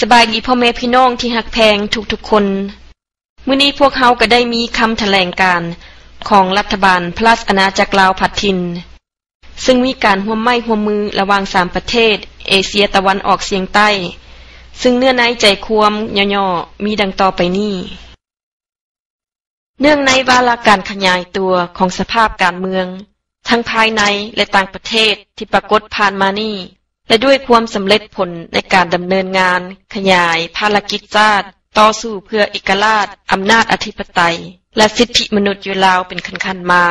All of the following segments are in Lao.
ສະບາຍດີພໍ່ແມ່ພີ່ນ້ອງທີ່ຮັກແພງທຸກໆຄົນ. ມື້ນີ້ພວກເຮົາກໍໄດ້ມີຄຳຖະແຫຼງການຂອງລັດຖະບານພະລາຊະອານາຈັກລາວພັດຖິ່ນ ຊຶ່ງມີການຮ່ວມໄມ້ຮ່ວມມືລະຫວ່າງສາມປະເທດເອເຊຍຕາວັນອອກສຽງໃຕ້, ຊຶ່ງເນື້ອໃນໃຈຄວາມຫຍໍ້ໆມີດັ່ງຕໍ່ໄປນີ້. ເນື່ອງໃນວາລະການຂະຫຍາຍຕົວຂອງສະພາບການເມືອງ ທັງພາຍໃນ ແລະ ຕ່າງປະເທດທີ່ປາກົດຜ່ານມານີ້ ແລະ ດ້ວຍຄວາມສຳເລັດຜົນໃນການດຳເນີນງານຂະຫຍາຍພາລະກິດຊາດຕໍ່ສູ້ເພື່ອເອກະລາດ, ອຳນາດອະທິປະໄຕ ແລະ ສິດທິມະນຸດຢູ່ລາວເປັນຂັ້ນໆມາ,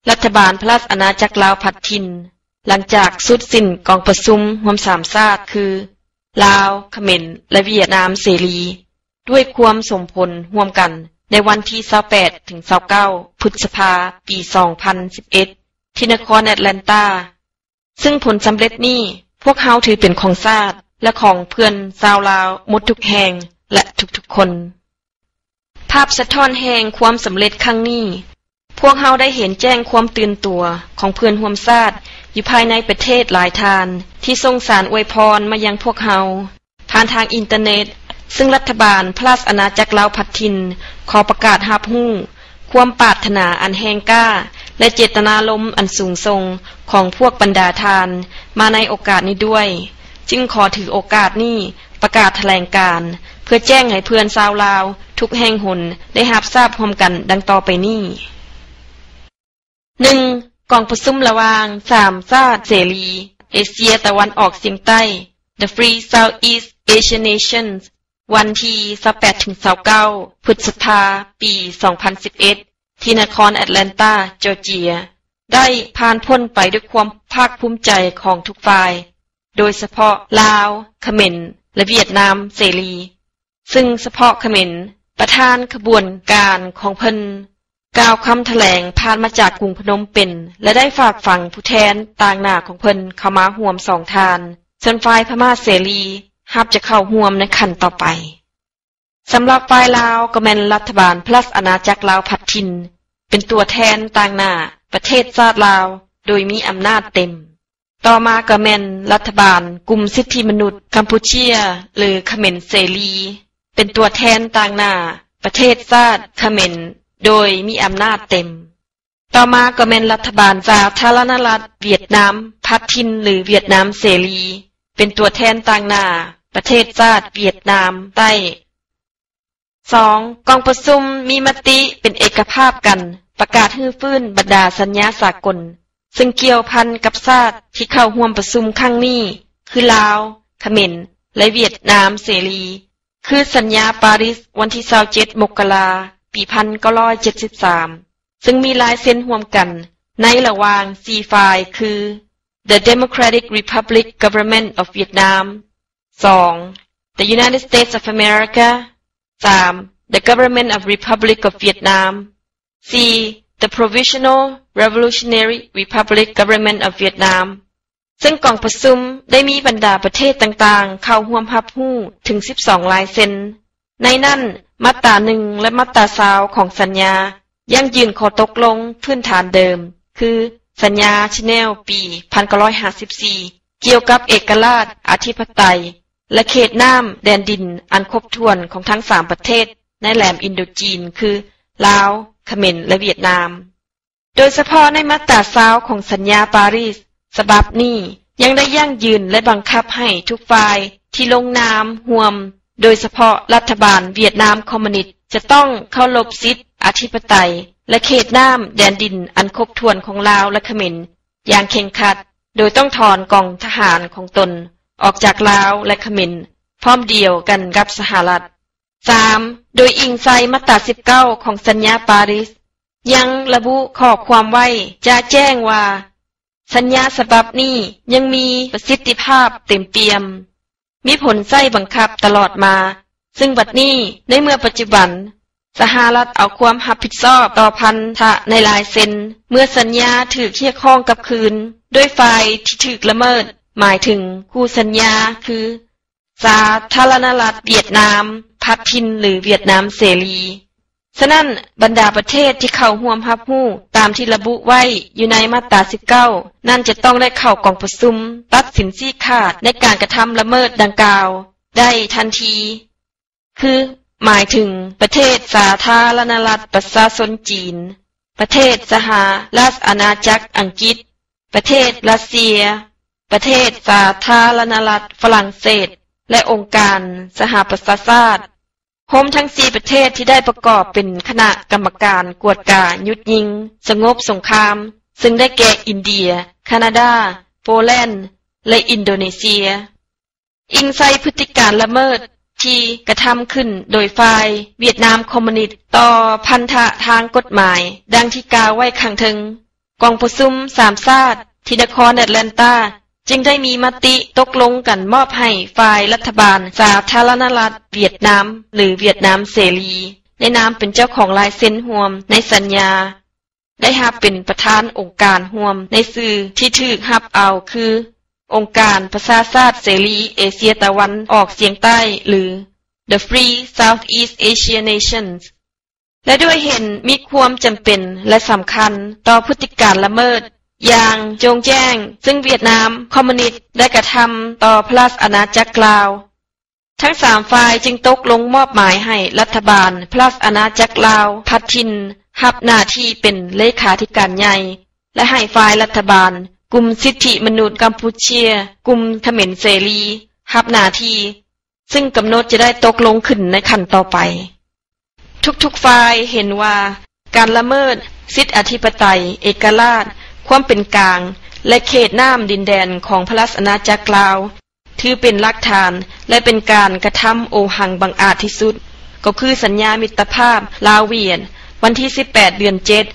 ລັດຖະບານພະລາຊະອານາຈັກລາວພັດຖິ່ນ ຫຼັງຈາກສຸດສິ້ນກອງປະຊຸມຮ່ວມສາມຊາດ ຄື ລາວ, ຂະເໝນ ແລະ ຫວຽດນາມເສລີ ດ້ວຍຄວາມສົມຜົນຮ່ວມກັນໃນວັນທີຊາວແປດ ເຖິງ ຊາວເກົ້າ ພຶດສະພາ ປີສອງພັນສິບເອັດ ທີ່ນະຄອນແອັດແລນຕາ, ຊຶ່ງຜົນສຳເລັດນີ້ ພວກເຮົາຖືເປັນຂອງຊາດ ແລະ ຂອງເພື່ອນຊາວລາວໝົດທຸກແຫ່ງ ແລະ ທຸກໆຄົນ. ພາບສະທ້ອນແຫ່ງຄວາມສຳເລັດຄັ້ງນີ້, ພວກເຮົາໄດ້ເຫັນແຈ້ງຄວາມຕື່ນຕົວຂອງເພື່ອນຮ່ວມຊາດຢູ່ພາຍໃນປະເທດຫຼາຍທ່ານ ທີ່ສົ່ງສານອວຍພອນມາຍັງພວກເຮົາ ຜ່ານທາງອິນເຕີເນັດ, ຊຶ່ງລັດຖະບານພະລາຊະອານາຈັກລາວພັດຖິ່ນ ຂໍປະກາດຮັບຮູ້ຄວາມປາດຖະໜາອັນແຮງກ້າ ແລະ ເຈດຕະນາລົມອັນສູງສົ່ງຂອງພວກບັນດາທ່ານມາໃນໂອກາດນີ້ດ້ວຍ, ຈຶ່ງຂໍຖືໂອກາດນີ້ປະກາດຖະແຫຼງການ ເພື່ອແຈ້ງໃຫ້ເພື່ອນຊາວລາວທຸກແຫ່ງຫົນໄດ້ຮັບຊາບຮ່ວມກັນດັ່ງຕໍ່ໄປນີ້. ໜຶ່ງ, ກອງປະຊຸມລະຫວ່າງສາມຊາດເສລີເອເຊຍຕາວັນອອກສຽງໃຕ້ The Free Southeast Asian Nations ວັນທີຊາວແປດ ເຖິງ ຊາວເກົ້າ ພຶດສະພາ ປີສອງພັນສິບເອັດ ທີ່ນະຄອນແອັດແລນຕາ ຈໍເຈຍ ໄດ້ຜ່ານພົ້ນໄປດ້ວຍຄວາມພາກພູມໃຈຂອງທຸກຝ່າຍ, ໂດຍສະເພາະລາວ, ຂະເໝນ ແລະ ຫວຽດນາມເສລີ. ຊຶ່ງສະເພາະຂະເໝນ, ປະທານຂະບວນການຂອງເພິ່ນ ກ່າວຄຳຖະແຫຼງຜ່ານມາຈາກກຸງພະນົມເປັນ ແລະ ໄດ້ຝາກຝັງຜູ້ແທນຕາງໜ້າຂອງເພິ່ນເຂົ້າມາຮ່ວມສອງທ່ານ, ສ່ວນຝ່າຍພະມ້າເສລີຮັບຈະເຂົ້າຮ່ວມໃນຂັ້ນຕໍ່ໄປ. ສຳລັບຝ່າຍລາວກໍແມ່ນລັດຖະບານພະລາຊະອານາຈັກລາວພັດຖິ່ນ ເປັນຕົວແທນຕາງໜ້າປະເທດຊາດລາວໂດຍມີອຳນາດເຕັມ. ຕໍ່ມາກໍແມ່ນລັດຖະບານກຸ່ມສິດທິມະນຸດກຳປູເຈຍ ຫຼື ຂະເໝນເສລີ ເປັນຕົວແທນຕາງໜ້າປະເທດຊາດຂະເໝນໂດຍມີອຳນາດເຕັມ. ຕໍ່ມາກໍແມ່ນລັດຖະບານສາທາລະນະລັດຫວຽດນາມພັດຖິ່ນ ຫຼື ຫວຽດນາມເສລີ ເປັນຕົວແທນຕາງໜ້າປະເທດຊາດຫວຽດນາມໃຕ້. ສອງ, ກອງປະຊຸມມີມະຕິເປັນເອກະພາບກັນ ປະກາດຮື້ຟື້ນບັນດາສັນຍາສາກົນ ຊຶ່ງກ່ຽວພັນກັບຊາດທີ່ເຂົ້າຮ່ວມປະຊຸມຄັ້ງນີ້ ຄື ລາວ, ຂະເໝນ ແລະ ຫວຽດນາມເສລີ ຄືສັນຍາປາຣີສ ວັນທີຊາວເຈັດ ມົກກະລາ ປີພັນເກົ້າຮ້ອຍເຈັດສິບສາມ ຊຶ່ງມີລາຍເຊັນຮ່ວມກັນໃນລະຫວ່າງສີ່ຝ່າຍ ຄື The Democratic Republic Government of Vietnam, ສອງ The United States of America, ສາມ The Government of Republic of Vietnam, ສີ່ The Provisional Revolutionary Republic Government of Vietnam. ເຊິ່ງກອງປະຊຸມໄດ້ມີບັນດາປະເທດຕ່າງໆເຂົ້າຮ່ວມຮັບຮູ້ເຖິງສິບສອງລາຍເຊັນ. ໃນນັ້ນ ມາດຕາໜຶ່ງ ແລະ ມາດຕາຊາວຂອງສັນຍາຢັ້ງຢືນຂໍ້ຕົກລົງພື້ນຖານເດີມ ຄື ສັນຍາ Geneva ປີພັນເກົ້າຮ້ອຍຫ້າສິບສີ່ ກ່ຽວກັບເອກະລາດ, ອະທິປະໄຕ ແລະ ເຂດນ້ຳແດນດິນອັນຄົບຖ້ວນຂອງທັງສາມປະເທດໃນແຫຼມອິນໂດຈີນ ຄື ລາວ, ຂະເໝນ ແລະ ຫວຽດນາມ. ໂດຍສະເພາະໃນມາດຕາຊາວຂອງສັນຍາປາຣີສສະບັບນີ້ ຍັງໄດ້ຢັ້ງຢືນ ແລະ ບັງຄັບໃຫ້ທຸກຝ່າຍທີ່ລົງນາມຮ່ວມ, ໂດຍສະເພາະລັດຖະບານຫວຽດນາມຄອມມູນິດ ຈະຕ້ອງເຄົາລົບສິດອະທິປະໄຕ ແລະ ເຂດນ້ຳແດນດິນອັນຄົບຖ້ວນຂອງລາວ ແລະ ຂະເໝນ ຢ່າງເຄັ່ງຄັດ, ໂດຍຕ້ອງຖອນກອງທະຫານຂອງຕົນອອກຈາກລາວ ແລະ ຂະເໝນ ພ້ອມດຽວກັນກັບສະຫະລັດ. ສາມ ໂດຍອີງໃສ່ມາດຕາສິບເກົ້າຂອງສັນຍາປາຣີສ ຍັງລະບຸຂໍ້ຄວາມໄວ້ຈະແຈ້ງວ່າ ສັນຍາສະບັບນີ້ຍັງມີປະສິດທິພາບເຕັມປ່ຽມ, ມີຜົນໃຊ້ບັງຄັບຕະຫຼອດມາ, ຊຶ່ງບັດນີ້ໃນເມື່ອປັດຈຸບັນ ສະຫະລັດເອົາຄວາມຮັບຜິດຊອບຕໍ່ພັນທະໃນລາຍເຊັນ ເມື່ອສັນຍາຖືກຮຽກຮ້ອງກັບຄືນໂດຍຝ່າຍທີ່ຖືກລະເມີດ, ໝາຍເຖິງຄູ່ສັນຍາຄື ສາທາລະນະລັດຫວຽດນາມພັດຖິ່ນ ຫຼື ຫວຽດນາມເສລີ. ສະນັ້ນ, ບັນດາປະເທດທີ່ເຂົ້າຮ່ວມຮັບຮູ້ຕາມທີ່ລະບຸໄວ້ຢູ່ໃນມາດຕາສິບເກົ້ານັ້ນ ຈະຕ້ອງໄດ້ເຂົ້າກອງປະຊຸມຕັດສິນຊີ້ຂາດໃນການກະທຳລະເມີດດັ່ງກ່າວ ໄດ້ທັນທີ ຄື ໝາຍເຖິງປະເທດສາທາລະນະລັດປະຊາຊົນຈີນ, ປະເທດສະຫະລາຊະອານາຈັກອັງກິດ, ປະເທດຣັດເຊຍ, ປະເທດສາທາລະນະລັດຝຣັ່ງເສດ ແລະ ອົງການສະຫະປະຊາຊາດ, ໂຮມທັງສີ່ປະເທດທີ່ໄດ້ປະກອບເປັນຄະນະກຳມະການກວດກາຢຸດຍິງສະຫງົບສົງຄາມ, ເຊິ່ງໄດ້ແກ່ອິນເດຍ, ຄານາດາ, ໂປແລນ ແລະ ອິນໂດເນເຊຍ. ອີງໃສ່ພຶດຕິການລະເມີດທີ່ກະທຳຂຶ້ນໂດຍຝ່າຍຫວຽດນາມຄອມມູນິດຕໍ່ພັນທະທາງກົດໝາຍ ດັ່ງທີ່ກ່າວໄວ້ຂ້າງເທິງ, ກອງປະຊຸມສາມຊາດທີ່ນະຄອນແອັດແລນຕາ ຈຶ່ງໄດ້ມີມະຕິຕົກລົງກັນມອບໃຫ້ຝ່າຍລັດຖະບານສາທາລະນະລັດຫວຽດນາມ ຫຼື ຫວຽດນາມເສລີ ໃນນາມເປັນເຈົ້າຂອງລາຍເຊັນຮ່ວມໃນສັນຍາ ໄດ້ຮັບເປັນປະທານອົງການຮ່ວມໃນຊື່ທີ່ຖືກຮັບເອົາຄື ອົງການປະຊາຊາດເສລີເອເຊຍຕາວັນອອກສຽງໃຕ້ ຫຼື The Free Southeast Asian Nations ແລະ ດ້ວຍເຫັນມີຄວາມຈຳເປັນ ແລະ ສຳຄັນຕໍ່ພຶດຕິການລະເມີດຢ່າງໂຈ່ງແຈ້ງ ເຊິ່ງຫວຽດນາມຄອມມູນິດໄດ້ກະທຳຕໍ່ພະລາຊະອານາຈັກລາວ. ທັງສາມຝ່າຍຈຶ່ງຕົກລົງມອບໝາຍໃຫ້ລັດຖະບານພະລາຊະອານາຈັກລາວພັດຖິ່ນຮັບໜ້າທີ່ເປັນເລຂາທິການໃຫຍ່ ແລະ ໃຫ້ຝ່າຍລັດຖະບານກຸ່ມສິດທິມະນຸດກຳປູເຈຍ, ກຸ່ມຂະເໝນເສລີ ຮັບໜ້າທີ່ ເຊິ່ງກຳນົດຈະໄດ້ຕົກລົງຂຶ້ນໃນຂັ້ນຕໍ່ໄປ. ທຸກໆຝ່າຍເຫັນວ່າການລະເມີດສິດອະທິປະໄຕ, ເອກະລາດ, ຄວາມເປັນກາງ ແລະ ເຂດນ້ຳດິນແດນຂອງພະລາຊະອານາຈັກລາວ ຖືເປັນຫຼັກຖານ ແລະ ເປັນການກະທຳໂອຫັງບັງອາດທີ່ສຸດ ກໍຄືສັນຍາມິດຕະພາບລາວຫວຽດ ວັນທີສິບແປດ ເດືອນເຈັດ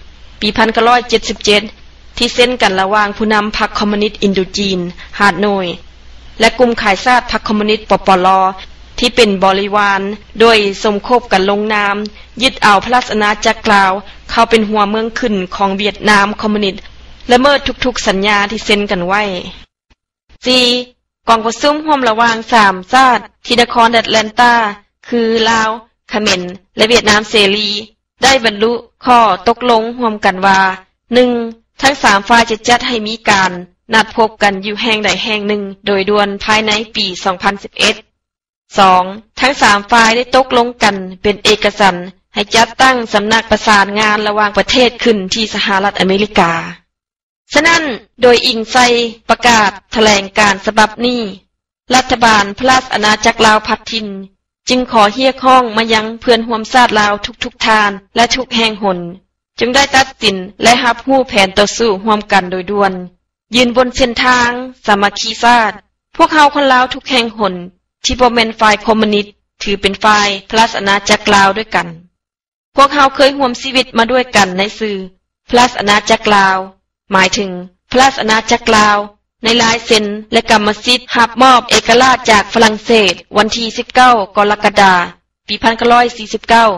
ປີພັນເກົ້າຮ້ອຍເຈັດສິບເຈັດ ທີ່ເຊັນກັນລະຫວ່າງຜູ້ນຳພັກຄອມມູນິດອິນໂດຈີນ ຮາໂນຍ ແລະ ກຸ່ມຂາຍຊາດພັກຄອມມູນິດ ປປລ ທີ່ເປັນບໍລິວານ ໂດຍສົມຄົບກັນລົງນາມຍຶດເອົາພະລາຊະອານາຈັກລາວເຂົ້າເປັນຫົວເມືອງຂຶ້ນຂອງຫວຽດນາມຄອມມູນິດ ລະເມີດທຸກໆສັນຍາທີ່ເຊັນກັນໄວ້. ສີ່, ກອງປະຊຸມຮ່ວມລະຫວ່າງສາມຊາດທີ່ນະຄອນແອັດແລນຕາ ຄື ລາວ, ຂະເໝນ ແລະ ຫວຽດນາມເສລີ ໄດ້ບັນລຸຂໍ້ຕົກລົງຮ່ວມກັນວ່າ ໜຶ່ງ, ທັງສາມຝ່າຍຈະຈັດໃຫ້ມີການນັດພົບກັນຢູ່ແຫ່ງໃດແຫ່ງໜຶ່ງໂດຍດ່ວນພາຍໃນປີສອງພັນສິບເອັດ. ສອງ, ທັງສາມຝ່າຍໄດ້ຕົກລົງກັນເປັນເອກະສັນໃຫ້ຈັດຕັ້ງສຳນັກປະສານງານລະຫວ່າງປະເທດຂຶ້ນທີ່ສະຫະລັດອາເມລິກາ. ສະນັ້ນ, ໂດຍອີງໃສ່ປະກາດຖະແຫຼງການສະບັບນີ້, ລັດຖະບານພະລາຊະອານາຈັກລາວພັດຖິ່ນ ຈຶ່ງຂໍຮຽກຮ້ອງມາຍັງເພື່ອນຮ່ວມຊາດລາວທຸກໆທ່ານ ແລະ ທຸກແຫ່ງຫົນ, ຈົ່ງໄດ້ຕັດສິນ ແລະ ຮັບຮູ້ແຜນຕໍ່ສູ້ຮ່ວມກັນໂດຍດ່ວນ, ຢືນບົນເສັ້ນທາງສາມັກຄີຊາດ. ພວກເຮົາຄົນລາວທຸກແຫ່ງຫົນ ທີ່ບໍ່ແມ່ນຝ່າຍຄອມມູນິດ ຖືເປັນຝ່າຍພະລາຊະອານາຈັກລາວດ້ວຍກັນ. ພວກເຮົາເຄີຍຮ່ວມຊີວິດມາດ້ວຍກັນໃນຊື່ພະລາຊະອານາຈັກລາວ, ໝາຍເຖິງພະລາຊະອານາຈັກລາວໃນລາຍເຊັນ ແລະ ກຳມະສິດຮັບມອບເອກະລາດຈາກຝຣັ່ງເສດ ວັນທີສິບເກົ້າ ກໍລະກະດາ ປີພັນເກົ້າຮ້ອຍສີ່ສິບເກົ້າ,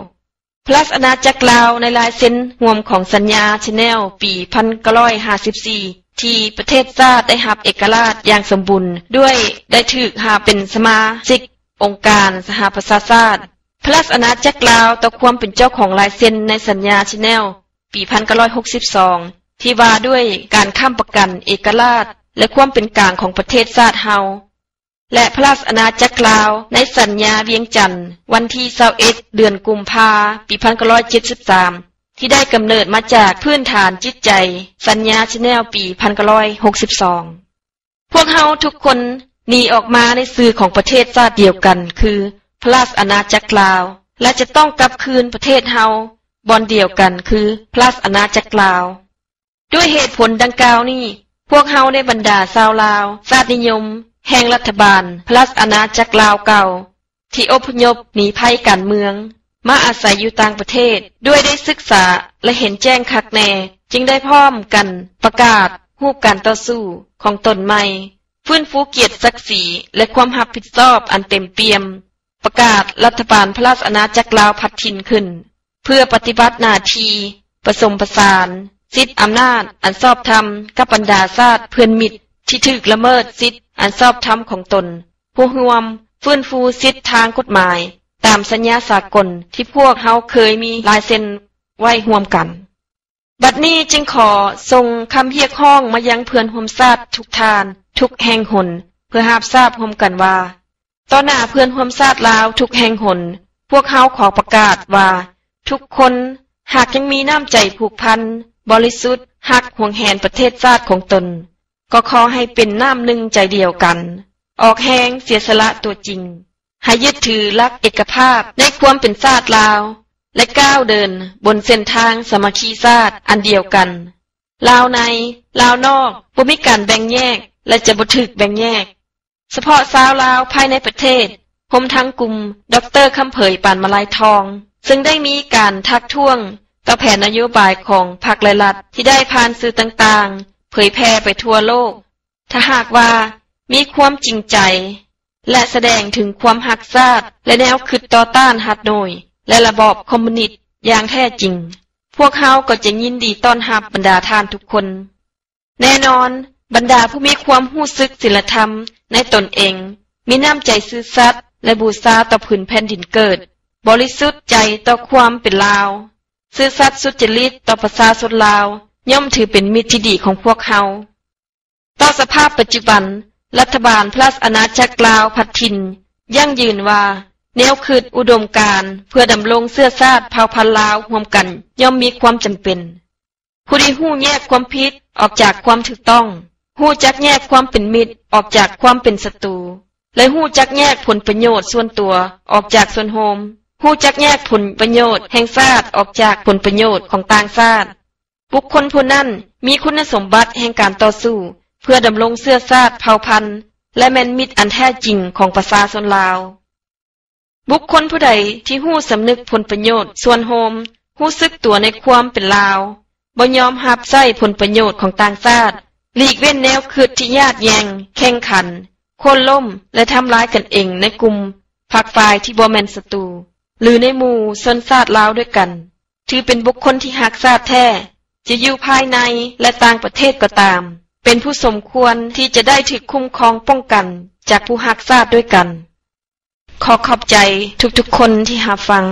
ພະລາຊະອານາຈັກລາວໃນລາຍເຊັນຮ່ວມຂອງສັນຍາເຊແນວ ປີພັນເກົ້າຮ້ອຍຫ້າສິບສີ່ ທີ່ປະເທດຊາດໄດ້ຮັບເອກະລາດຢ່າງສົມບູນດ້ວຍ ໄດ້ຖືກຮັບເປັນສະມາຊິກອົງການສະຫະປະຊາຊາດ. ພະລາຊະອານາຈັກລາວຕໍ່ຄວາມເປັນເຈົ້າຂອງລາຍເຊັນໃນສັນຍາເຊແນວ ປີພັນເກົ້າຮ້ອຍຫົກສິບສອງ ທີ່ວ່າດ້ວຍການຄ້ຳປະກັນເອກະລາດ ແລະ ຄວາມເປັນກາງຂອງປະເທດຊາດເຮົາ ແລະ ພະລາຊະອານາຈັກລາວໃນສັນຍາວຽງຈັນ ວັນທີຊາວເອັດ ເດືອນກຸມພາ ປີພັນເກົ້າຮ້ອຍເຈັດສິບສາມ ທີ່ໄດ້ກຳເນີດມາຈາກພື້ນຖານຈິດໃຈສັນຍາເຊແນວ ປີພັນເກົ້າຮ້ອຍຫົກສິບສອງ. ພວກເຮົາທຸກຄົນໜີອອກມາໃນຊື່ຂອງປະເທດຊາດດຽວກັນ ຄື ພະລາຊະອານາຈັກລາວ ແລະ ຈະຕ້ອງກັບຄືນປະເທດເຮົາບ່ອນດຽວກັນ ຄື ພະລາຊະອານາຈັກລາວ. ດ້ວຍເຫດຜົນດັ່ງກ່າວນີ້, ພວກເຮົາໃນບັນດາຊາວລາວຊາດນິຍົມແຫ່ງລັດຖະບານພະລາຊະອານາຈັກລາວເກົ່າ ທີ່ອົບພະຍົບໜີໄພການເມືອງມາອາໄສຢູ່ຕ່າງປະເທດ ດ້ວຍໄດ້ສຶກສາ ແລະ ເຫັນແຈ້ງຄັກແນ່, ຈຶ່ງໄດ້ພ້ອມກັນປະກາດຮູບການຕໍ່ສູ້ຂອງຕົນໃໝ່, ຟື້ນຟູກຽດສັກສີ ແລະ ຄວາມຮັບຜິດຊອບອັນເຕັມປ່ຽມ, ປະກາດລັດຖະບານພະລາຊະອານາຈັກລາວພັດຖິ່ນຂຶ້ນ ເພື່ອປະຕິບັດໜ້າທີ່ປະສົມປະສານສິດອຳນາດອັນຊອບທຳກັບບັນດາຊາດເພື່ອນມິດທີ່ຖືກລະເມີດສິດອັນຊອບທຳຂອງຕົນ ຜູ້ຮ່ວມຟື້ນຟູສິດທາງກົດໝາຍຕາມສັນຍາສາກົນທີ່ພວກເຮົາເຄີຍມີລາຍເຊັນໄວ້ຮ່ວມກັນ. ບັດນີ້ຈຶ່ງຂໍສົ່ງຄຳຮຽກຮ້ອງມາຍັງເພື່ອນຮ່ວມຊາດທຸກທ່ານ, ທຸກແຫ່ງຫົນ, ເພື່ອຮັບຊາບຮ່ວມກັນວ່າ, ຕໍ່ໜ້າເພື່ອນຮ່ວມຊາດລາວທຸກແຫ່ງຫົນ, ພວກເຮົາຂໍປະກາດວ່າ ທຸກຄົນຫາກຍັງມີນ້ຳໃຈຜູກພັນ, ບໍລິສຸດ, ຮັກຫວງແຫນປະເທດຊາດຂອງຕົນ, ກໍຂໍໃຫ້ເປັນນ້ຳໜຶ່ງໃຈດຽວກັນ, ອອກແຮງເສຍສະຫຼະຕົວຈິງ, ໃຫ້ຍຶດຖືຫຼັກເອກະພາບໃນຄວາມເປັນຊາດລາວ ແລະ ກ້າວເດີນບົນເສັ້ນທາງສາມັກຄີຊາດອັນດຽວກັນ. ລາວໃນ, ລາວນອກ, ບໍ່ມີການແບ່ງແຍກ ແລະ ຈະບໍ່ຖືກແບ່ງແຍກ. ສະເພາະຊາວລາວພາຍໃນປະເທດ, ຮວມທັງກຸ່ມ ດຣ ຄຳເຜີຍ ປານມາລັຍທອງ, ເຊິ່ງໄດ້ມີການທັກທ້ວງຕໍ່ແຜນນະໂຍບາຍຂອງພັກ ແລະ ລັດ ທີ່ໄດ້ຜ່ານສື່ຕ່າງໆເຜີຍແຜ່ໄປທົ່ວໂລກ. ຖ້າຫາກວ່າມີຄວາມຈິງໃຈ ແລະ ສະແດງເຖິງຄວາມຮັກຊາດ ແລະ ແນວຄິດຕໍ່ຕ້ານຮັດໂນຍ ແລະ ລະບອບຄອມມູນິດຢ່າງແທ້ຈິງ, ພວກເຮົາກໍຈະຍິນດີຕ້ອນຮັບບັນດາທ່ານທຸກຄົນ. ແນ່ນອນ, ບັນດາຜູ້ມີຄວາມຮູ້ສຶກສິນລະທຳໃນຕົນເອງ, ມີນ້ຳໃຈຊື່ສັດ ແລະ ບູຊາຕໍ່ຜືນແຜ່ນດິນເກີດ, ບໍລິສຸດໃຈຕໍ່ຄວາມເປັນລາວ, ຊື່ສັດສຸດຈະລິດຕໍ່ປະຊາຊົນລາວ, ຍ່ອມຖືເປັນມິດທີ່ດີຂອງພວກເຮົາ. ຕໍ່ສະພາບປັດຈຸບັນ, ລັດຖະບານພະລາຊະອານາຈັກລາວພັດຖິ່ນຢັ້ງຢືນວ່າ ແນວຄິດອຸດົມການເພື່ອດຳລົງເຊື້ອຊາດເຜົ່າພັນລາວຮ່ວມກັນ ຍ່ອມມີຄວາມຈຳເປັນ. ຜູ້ທີ່ຮູ້ແຍກຄວາມຜິດອອກຈາກຄວາມຖືກຕ້ອງ, ຮູ້ຈັກແຍກຄວາມເປັນມິດອອກຈາກຄວາມເປັນສັດຕູ ແລະ ຮູ້ຈັກແຍກຜົນປະໂຫຍດສ່ວນຕົວອອກຈາກສ່ວນໂຮມ, ຮູ້ຈັກແຍກຜົນປະໂຫຍດແຫ່ງຊາດອອກຈາກຜົນປະໂຫຍດຂອງຕ່າງຊາດ. ບຸກຄົນຜູ້ນັ້ນມີຄຸນນະສົມບັດແຫ່ງການຕໍ່ສູ້ເພື່ອດຳລົງເຊື້ອຊາດເຜົ່າພັນ ແລະ ແມ່ນມິດອັນແທ້ຈິງຂອງປະຊາຊົນລາວ. ບຸກຄົນຜູ້ໃດທີ່ຮູ້ສຳນຶກຜົນປະໂຫຍດສ່ວນໂຮມ, ຮູ້ສຶກຕົວໃນຄວາມເປັນລາວ, ບໍ່ຍອມຮັບໃຊ້ຜົນປະໂຫຍດຂອງຕ່າງຊາດ, ຫຼີກເວັ້ນແນວຄິດທີ່ຍາດແຍ່ງ, ແຂ່ງຂັນ, ໂຄ່ນລົ້ມ ແລະ ທຳລາຍກັນເອງໃນກຸ່ມ ຝັກຝ່າຍທີ່ບໍ່ແມ່ນສັດຕູ ຫຼື ໃນໝູ່ຊົນຊາດລາວດ້ວຍກັນ, ຖືເປັນບຸກຄົນທີ່ຮັກຊາດແທ້, ຈະຢູ່ພາຍໃນ ແລະ ຕ່າງປະເທດກໍຕາມ, ເປັນຜູ້ສົມຄວນທີ່ຈະໄດ້ຖືກຄຸ້ມຄອງປ້ອງກັນຈາກຜູ້ຮັກຊາດດ້ວຍກັນ. ຂໍຂອບໃຈທຸກໆຄົນທີ່ຮັບຟັງ.